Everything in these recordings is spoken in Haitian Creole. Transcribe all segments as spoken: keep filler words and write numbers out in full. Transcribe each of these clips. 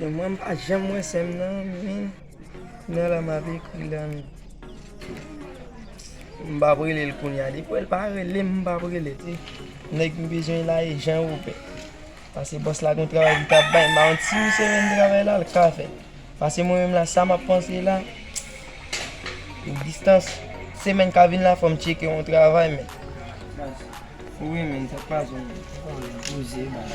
Mwen, m pa janm wè sè m nan, men nan la m ap ekri la, men m p ap rele l kounye a. Depi w wè l pa rele m, m p ap rele, ti nèg m bezwen la e Jan Wopè. Paske bòs la gon travay li t ap bay, m pa konn si wi se menm travay la l ka fè. Paske mwen menm la, sa m ap panse la, e distans, semèn k ap vin la, fò m tcheke yon travay, men. Wi, men, sa k pase, men? Poze, man.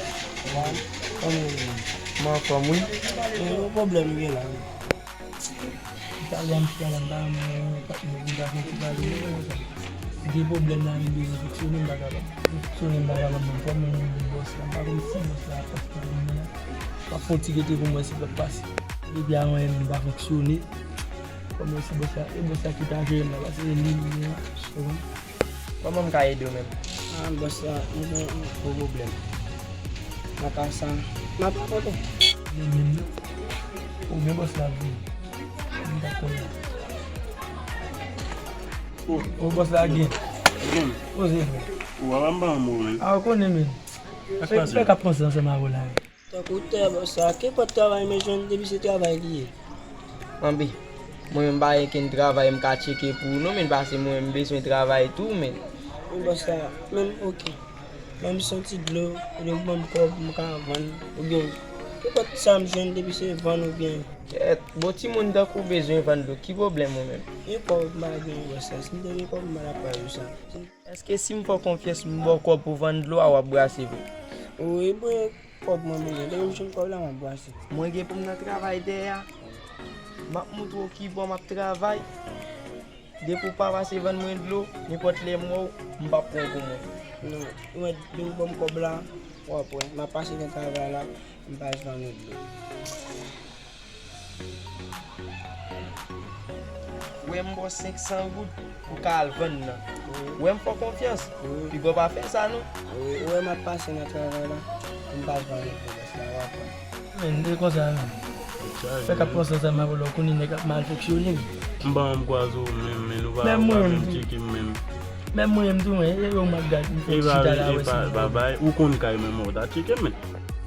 Kòman w ye, man? Mwen anfòm, wi. E, yon pwoblèm gen la, wi. Talè a m chita la, m pa renmen wè patnè m, m ta fè yon ti pale, men, konsa. Gen pwoblèm la, men, bezwen fonksyone, m pa kapab. Fonksyone, m pa kapab, men, kòman m di bòs la, m pa konn si bòs la ap pase nan men la. M ap fè yon ti gete pou m wè si l ap pase. Depi avan yè, men, m pa fonksyone. Kòman si bòs la, e bòs la ki ta jere m la, paske se li, li, li, li. Kòman m ka ede w menm? Ah, bòs la, m gen yon gwo pwoblèm. Nan ka sa, m ap rakonte. Li menm nan. Ou gen bòs la vini. M pa konnen. O, o, bòs la gen. Gen. Poze frè. Ou pa m pa anmou, men. Ah, ou konnen, men. Sa k pase? Fè k ap panse ansanm avè w la, wi. Tankou tè bòs sa, kenpòt travay mwen jwenn, depi se travay li ye. Anben, mwen menm pa gen kenn travay m ka tcheke pou ou non, men paske mwen menm m bezwen travay tou, men. Men bòs sa, menm oke. Menm se yon ti dlo, oubyen pou ban m kòb, m ka vann, oubyen kenpòt sa m jwenn, depi se vann oubyen. Kèt, bon timoun tankou w bezwen vann dlo, ki pwoblèm ou menm? Gen kòb m pa gen bòs sa, si m te gen kòb m pa t ap pale w sa. Èske si m fè w konfyans, m ba w kòb pou vann dlo a, w ap brase vre? Wi, bon, kòb mwen bezwen. Depi m jwenn kòb la, m ap brase. Mwen gen pou m nan travay dèyè a. M ap montre w kibò m ap travay. Depi w pa pase vann mwen dlo, nenpòt lè m wè w, m p ap pran w pou mwen. Non, ou mèt depi w ban m kòb la, w ap wè. M ap pase nan travay la, m pa vann ou dlo. Wè m ba w senk san goud pou w ka al vann nan. Wi. Wè m fè w konfyans. Wi. Piga w pa fè sa non. Wi, ou wè m ap pase nan travay la. M pa vann ou dlo bòs la, w ap wè. Men, e konsa, men. Fè k ap panse ansanm avè w la, ou konnen nèg ap mal fonksyone. M pa janm kwaze w menm, men ou pa, ou pa menm tcheke m menm. Menm mwen menm tou, men, e yo m ap gad, m fè chita la, wè si m bay, ou konn kay mwen, men ou ta tcheke m, men.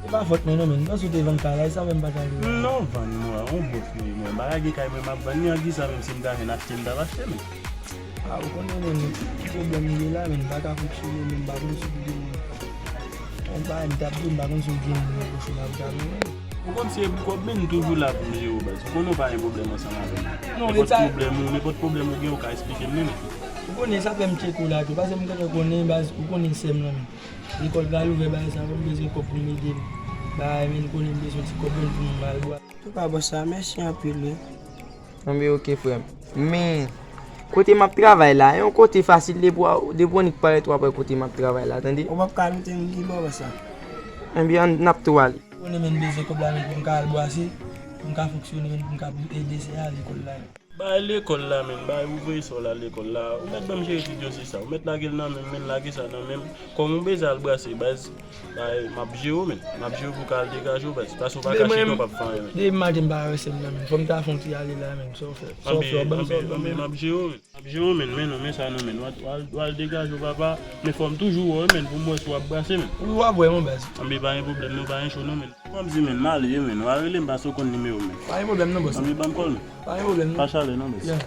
E pa fòt mwen non, men. Panse w te vann kay la, e sa fè m pa t ale. Non, vann mwen, yon bòs mwen, mwen. M pa ka gen kay mwen, m ap vann li an ki sa, menm si m ta jwenn achte, m t ap achte, men. Ah, ou konnen, men, ki pwoblèm m gen la, men, m pa ka fonksyone, men, m pa konn si pou gen moun. Yon bagay m t ap di w, m pa konn si w gen moun nan pwòch ou m ap gade, men. Ou konn se pou kòb, men, m toujou la pou m jere w, baz. Ou konnen w pa gen pwoblèm ansanm avè m. Non, nenpòt pwoblèm ou, nenpòt pwoblèm ou gen, ou ka esplike m li, men. Ou konnen sa fè m tcheke w la tou, paske m gentan konnen, baz, ou konnen sè m nan, men. Lekòl pral ouvè, bagay sa, m bezwen kòb pou m ede m. Bagay, men, ou konnen m bezwen ti kòb, men, pou m al bwè. Antouka, bòs la, mèsi anpil, wi. Anben, oke, frè m. Men, kote m ap travay la, yon kote fasil, depi w, depi w annik parèt, w ap wè kote m ap travay la, tande? Ou p ap ka mete m kibò, bòs la? Anben, ann, n ap tou ale. Konnen, men, m bezwen kòb la, men, pou m ka al bwase, pou m ka fonksyone, men, pou m ka ede sè a lekòl la. Bay lekòl la, men, bay ou voye sè w la lekòl la. Ou mèt ban m jere ti dosye sa. Ou mèt lage l nan men m, men lage sa nan men m. Kòm ou bezwen al bwase, baz, bay, m ap jere w, men. M ap jere w pou w ka al degaje w, baz. Paske w pa ka chita, w p ap fè anyen, men. Depi maten m pa wè sè m nan, men. Fò m ta fè yon ti ale la, men. Sa w fè? Sa w fè? W ban m sa w ban m? Anben, m ap jere w, men. M ap jere w, men. Men non, men sa non, men. W al, w al, w al degaje w, papa. Men fò m toujou wè w, men, pou m wè si w ap bwase, men. Wi, w ap wè, mon baz. Anben, pa gen pwoblèm, non, pa gen cho, non, men. Kòmsi, men, m ale, men, w a rele m paske w konn nimewo m, men. Pa gen pwoblèm non, bòs. Anben, ban m kòl, men. Pa gen pwoblèm non. Pa chale non, bòs. Yeah.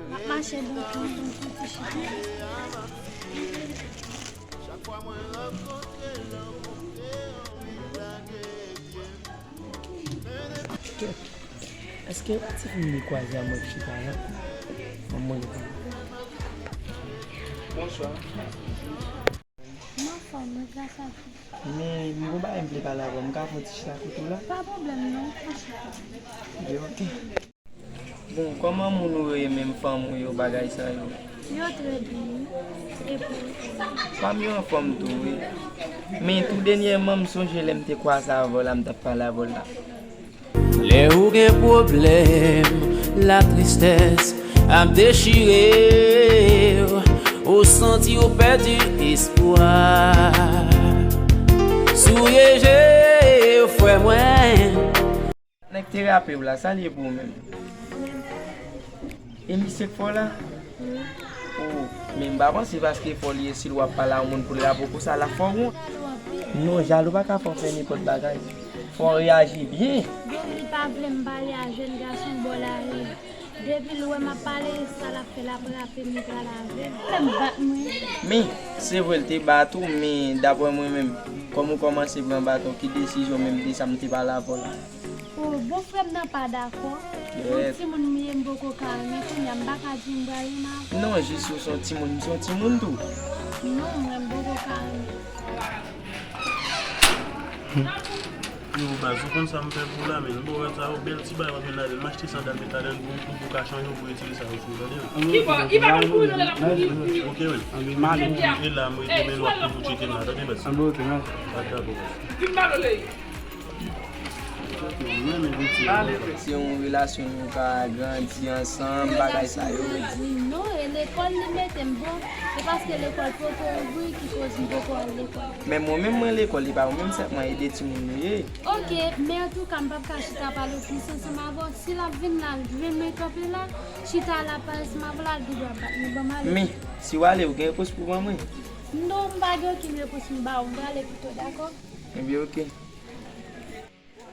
M ap mache douvan, douvan ti chita. Kèt, èske yon ti fi m li kwaze a mwen k chita la? Ban m mande pou li. Bonswa. M anfòm, wi, gras a Dye. Men, m gon bagay m vle pale avè w. M ka fè yon ti chita kote w la? Pa pwoblèm, non, fè chita. Byen, oke. Bon, kòman moun ou yo ye menm, fanmi w yo, bagay sa yo? Yo trè byen, wi. E pou ou? Fanmi yo anfòm tou, wi. Men, tou dènyèman, m sonje lè m te kwaze avè w la, m t ap pale avè w la. Lè ou gen pwoblèm, latristès ap dechire w, ou santi w pèdi espwa. Souye je w, frè mwen. Nèg terapi w la, sa l ye pou ou menm? E misye k fè w la? Oh, men m pa panse paske fò l ye, si l w ap pale a yon moun pou l rapo konsa, l ap fè w wont. Non, jalou pa ka fè w fè nenpòt bagay. Fò w reyaji byen. Bon, li pa vle m pale a jèn gason bò lari. Depi l wè m ap pale, sa l ap fè, l ap rape m, li pral avè m. Fè m bat mwen. Men, se vre l te bat ou, men daprè mwen menm, kòm ou kòmanse pran baton, ki desizyon menm de sa m te pale avè w la? Oh, bon, frè m nan pa dakò. Yon timoun m ye, m poko ka renmen, kounye a m pa ka di m pral renmen avè w. Non, jis ou se yon timoun, m se yon timoun tou. Non, mwen m poko ka renmen. Yo, baz, ou konn sa m fè pou w la, men. Bon, wè sa, yon bèl ti bagay w ap jwenn ladan l. M achte sandal m met ladan l pou, pou, pou w ka chanje, pou w retire sa yo sou, tande? Ki bò? Li pa konn kouri nan lè l ap kouri. Ok, men. Anben, m ale. E la, m rete, men w ap toujou tcheke m la, tande, baz? Anben, ok, mèsi. Pa dakò, baz. Vin pale w. Se yon relasyon nou ka grandi ansanm, bagay sa yo. Non, e lekòl li mete m bon. Se paske lekòl poko ouvri ki koz m poko al lekòl. Men mwen menm mwen lekòl, li pa ou menm sèlman, e de timoun nou ye. Ok, men antouka m p ap ka chita pale plis ansanm avè w. Si l ap vin la, l jwenn mwen kanpe la, chita la pale ansanm avè w la, l gen dwa bat mwen, ban m ale. Men, si w ale, ou gen repons pou ban mwen? Non, m pa gen okenn repons m ba ou, m prale pito, dakò? Ebyen, ok.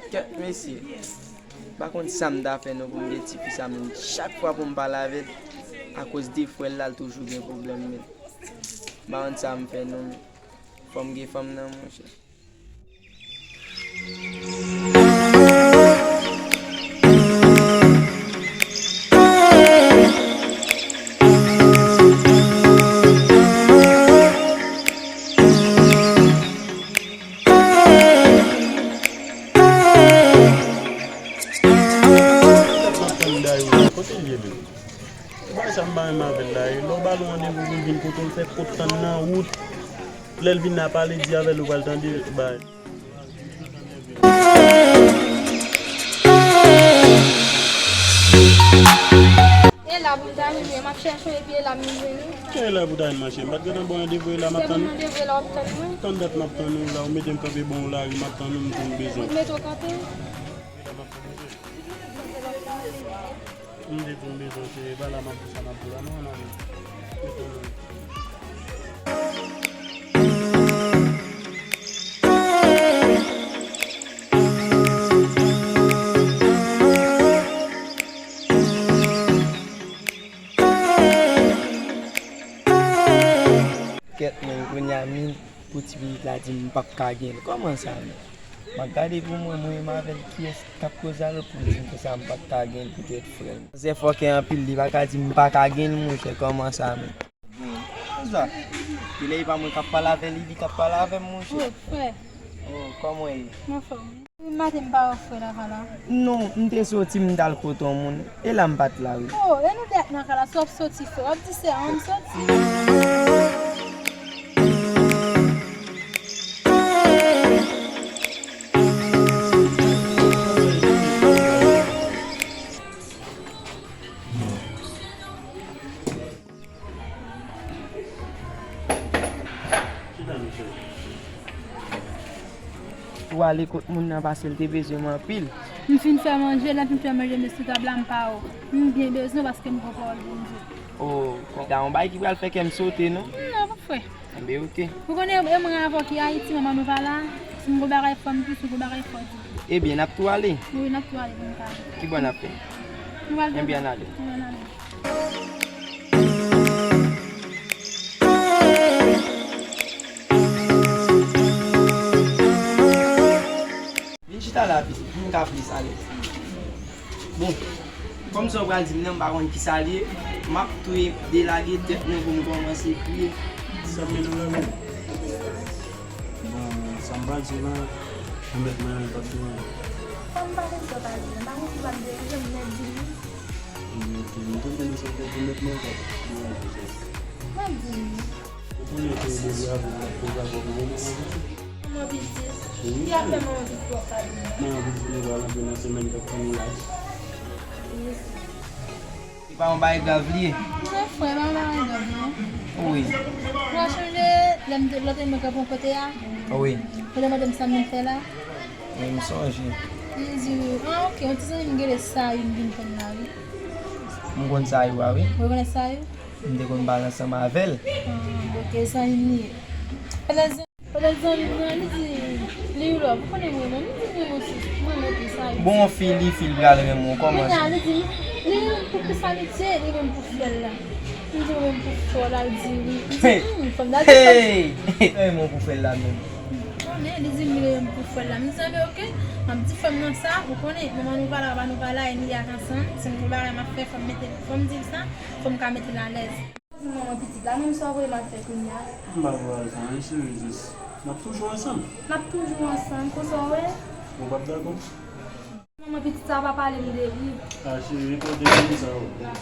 Kèt mesye, m pa konn sa m ta fè non pou m gen tifi sa menm. Chak fwa pou m pale avè l, akoz de frè l la, l toujou gen pwoblèm menm. M pa konn sa m fè non, men fò m gen fanm nan, monchè. Kote l ye menm? Bagay sa m pa renmen avè l la, e lè w ba l yon randevou pou l vin kote w, l fè pot tann nan wout. Lè l vin la, pale di avè l, ou pral tande, bay. E la pou m ta vini, m ap chèche w epi e la m vin jwenn ou. Ki e la pou ta vin mache? M pa t gentan ba w randevou, e la m ap tann ou. Se pou randevou e la w ap tann mwen? Tann dat m ap tann ou la, ou mete m kanpe bò yon lari, m ap tann ou, m di w m bezwen. Ou t mete w kanpe? E la m ap tann ou. M te di w m bezwen, se pa la m ap di sa m ap di w la non, ann ale. Kèt, men kounye a, men pou ti pitit la di m p ap ka gen l. Kòman sa, men? M ap gade pou mwen, mwen menm avè l, kiyès k ap koze avè l pou m di m konsa m p ap ka gen l poutèt frè m. Manzè fòkè anpil, li pa ka di m pa ka gen l, monchè, kòman sa menm? Konsa, e lè e pa mwen k ap pale avè li, li k ap pale avè m, monchè. Oh, frè. Oh, kòman e? M anfòm. Maten m pa wè frè la pa la. Non, m te soti, m t al kote yon moun. E la m pa t la, wi. Oh, e nou de ak nan kay la, sa w ap soti frè? W ap di sè a, m soti. Ou ale kot moun nan paske l te bezwen m anpil. M fin fè manje, lè m fin fè manje, m met sou tab la, m pa wè w. M byen bezwen w paske m gon pawòl Bondye. Oh, konsa yon bagay ki pral fè kè m sote, non? Non, frè. Enben, ok. Ou konnen, e mwen avè w ki Ayiti, manman nou pa la. Si m gon bagay fò m di, si w gon bagay fò di. Ebyen, n ap tou ale? Wi, n ap tou ale pou nou ka ale. Ki bò n ap fè? Nou al. Ebyen, ann ale. Wi, ann ale. Vin chita la, pitit, pou m ka plis alèz. Bon, kòm sa w pral di m nan, m pa konn kisa l ye, m ap tou delage tèt mwen pou m kòmanse kriye. Sa m mennen w la menm? Bon, sa m pral di w la, pou mèt mwen an, li p ap di anyen. Sa m pa konn sa w pral di m nan, m pa konn si w ap deranje m, mèt di m wi. Ebyen, ok, m konn tande sa w te di mèt mwen, w p ap deranje sa. M ap di m wi. Ou konnen ke w bezwen avè l, l ap koze avè w pou yon moman, pitit. Manman pitit. Ki afè manman pitit w ap pale la? Manman pitit mwen pral antre nan semèn k ap vini la. Wi. Se pa yon bagay grav li ye. Non, frè, pa yon bagay grav, non. Wi. Ou pa chonje lè m te, lòt mwen kanpe yon kote a? Wi. Ou te mande m sa m vin fè la? Wi, m sonje. M di, ah, ok, yon ti zanmi m rele Sayou, m vin konn la, wi. M konn Sayou a, wi. Ou rekonèt Sayou? M te konn pale ansanm avè l. Ah, ok, zanmi m li ye. Pandan zan-, pandan zanmi m nan, li di, li love, ou konnen mwen, mwen, li di, mwen, mwen, si, mwen, mwen, pi sa, li di. Bon, fi, li, fi, l pral renmen w, kòman sa? Kounye a, li di, li renmen m pou plis amitye, li renmen m pou frè l la. M di, ou renmen m pou frè w la, l di, wi. M di, hmm, fanm nan, di, fanm. Hey! Renmen w pou frè l la, menm. Konnen, li di, m renmen m pou frè l la. M di, anben, ok, m ap di fanm nan sa, ou konnen, manman nou pa la, papa nou pa la, e nou ap ansanm, si m gen bagay m ap fè, fò m mete, fò m di l sa, fò m ka mete l alèz. Manman pitit la, menm sa w voye m al fè kounye a. M pa voye al fè anyen, cheri, jis n ap toujou ansanm. N ap toujou ansanm, konsa w wè. Ou p ap dakò? Manman pitit sa pa pale m de li. A, cheri, e kwè w te di m sa,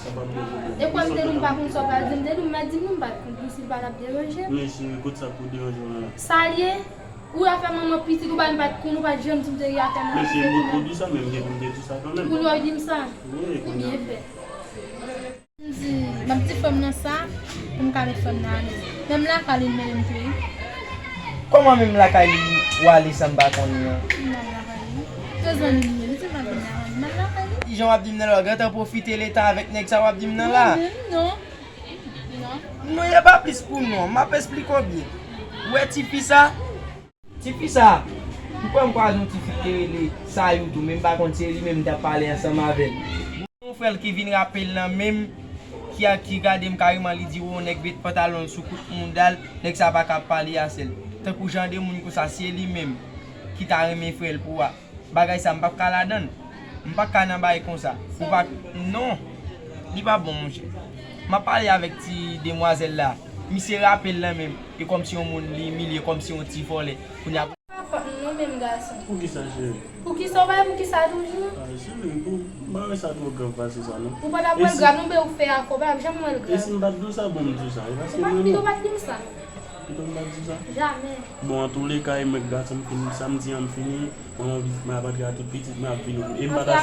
sa p ap gen pwoblèm. E kwè m te di m pa konn sa w pral di m, te di m, mèt di m nou m pa t konn, pou si l pa t ap deranje m. Men cheri, kot sa k pou deranje w la? Sa l ye? Ou afè manman pitit, ou pa, m pa t konn, ou pa t janm di m te gen afè manman pitit. Men cheri, ou di sa, men m gen pou m te di sa kanmenm. Kounye a w di m sa? Wi, kounye a. Byen fè. M di, m ap di fanm nan sa, pou m ka met fanm nan alèz. Menm lakay li, li menm tou wi. Kòman menm lakay li, w ale san m pa konnen an? M al lakay li. Se zanmi m ye, li di m ap vin lakay li. M al lakay li. Kijan w ap di m nan la? Gentan pwofite leta avèk nèg sa w ap di m nan la? Mwen menm, non. Non. Non, e pa plis pou non. M ap esplike w byen. Ou wè tifi sa? Tifi sa, m kwè m kwaze yon tifi ki te rele Sayou tou, men m pa konn si se li menm m t ap pale ansanm avè l. Yon frè l ki vin rape l nan men m, ki a, ki gade m kareman, li di, "Wo, nèg met pantalon l sou kout mouda l, nèg sa pa ka ap pale a sèl." Tankou jan de moun konsa, si se li menm ki ta renmen frè l pou a, bagay sa, m p ap ka ladan l. M pa ka nan bagay konsa. Ou pa, non, li pa bon, monchè. M ap pale avèk ti demwazèl la. Misye rape l nan men m. E kòmsi yon moun li imilye, kòmsi yon ti vòlè. Kounye a. Pa fòt nou non, menm gason. Poukisa, cheri? Poukisa w pa wè poukisa toujou? A, cheri, pou, m pa wè sa twò grav pase sa, non. Ou pa t ap wè l grav, non, men ou fè afè, w pa t ap janm wè l grav. E si m pa t di w sa, bon, m di w sa. E paske mwen menm. Ou pa t di m sa. Pito m pa t di w sa? Jamè. Bon, antouleka, e mwen k gason, m fin, samdi an m fini, manman pitit mwen ap antre a tout pitit mwen ap vini. E m pa ta,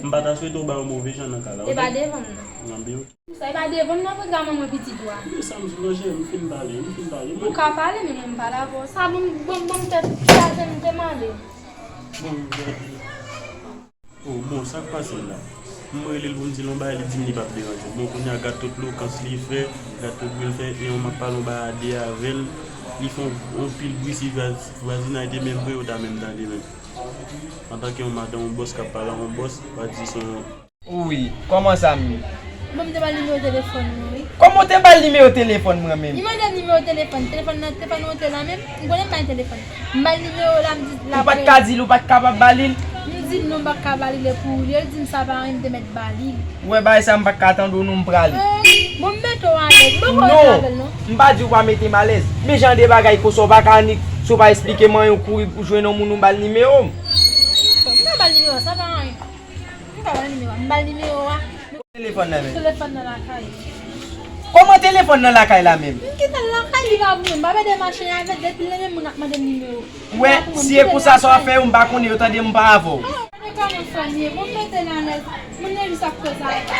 m pa ta swete w ba yo move jan nan ka la, oke? E pa devan m, non. Anben, oke. Sa e pa devan m, non, mwen ka manman pitit ou a. Men sa m di w, cheri, m fin pale, m fin pale. Ou ka pale, men mwen m pale avè w. Sa bon, bon, bon, m fè tout sa, se m te mande. Bon, m fè. Oh, bon, sa k pase la? M rele l pou m di l yon bagay, li di m li p ap deranje m. Bon, kounye a, gad tout lokans li fè, gad tout bri l fè, e yon m ap pale yon bagay a de avè l, li fè yon, yon pil bri si vwaz-, vwazinay te menm vre, yo ta menm tande menm. Antanke yon madan, yon bòs k ap pale a yon bòs, w a di se yon. Wi, kòman sa m ye? Bon, m te ba l nimewo telefòn mwen, wi. Kòman w te ba l nimewo telefòn mwen menm? Li mande m nimewo telefòn, telefòn nan, telefòn nan te la menm, m konnen m pa gen telefòn. M ba l nimewo la, m di l ap rele. Ou pa t ka di l, ou pa t kapab ba li l? M di l non, m pa t ka ba li l, e pou li, li di m sa pa anyen, m te mèt ba li l. Ou wè bagay sa, m pa t ka tande w non, m prale. Eh, bon, m mete w alèz, m pa pral avè l non. M pa di w pa mete m alèz, men jan de bagay konsa w pa ka annik, si w pa esplike m anyen, w kouri pou jwenn yon moun, ou ba l nimewo m. M pa ba l nimewo, sa pa anyen. M pa ba l nimewo a, m ba l nimewo a. Telefòn nan men. Telefòn nan lakay. Kòman telefòn nan lakay la menm? M kite l lakay li pa pou mwen. M pa pèdi mache avè l depi lè menm moun ap mande m nimewo. Wè, si e konsa sa w ap fè yo, m pa konnen yo tande m pa avè w. Ah, gade kòman fanm ye. Bon, m mete l alèz. Moun nan jis ap koze avè m.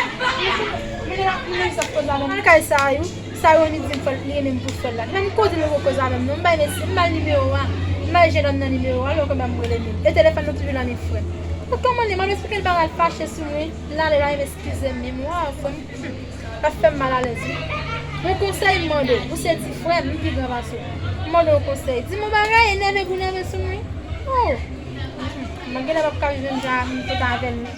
Moun nan, moun nan jis ap koze avè m. Lakay sa yo. Sa yo ni di m fè l, li renmen m pou frè l la. Menm koze l poko koze avè m non. M bay mesi, m ba l nimewo a. M bay jennonm nan nimewo a, lè w konn m rele li. E telefòn nan toujou nan men frè m. Ou konprann li, m ap esplike l bagay, l fache sou mwen. L ale, l pa menm eskize m menm. Waw, frè m, hmm, l ap fè m malalèz wi. Yon konsèy m mande w, ou se ti frè m, m pi gran pase w. M mande w yon konsèy. Di m yon bagay, enève pou nève sou mwen. Oh! Hmm, mwen genlè p ap ka viv menm jan m te ta avè l non.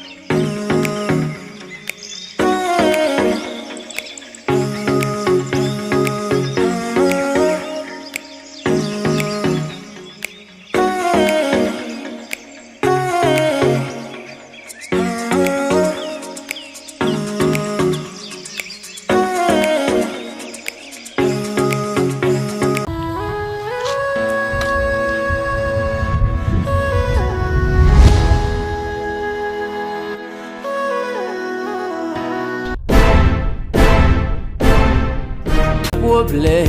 Pwoblèm.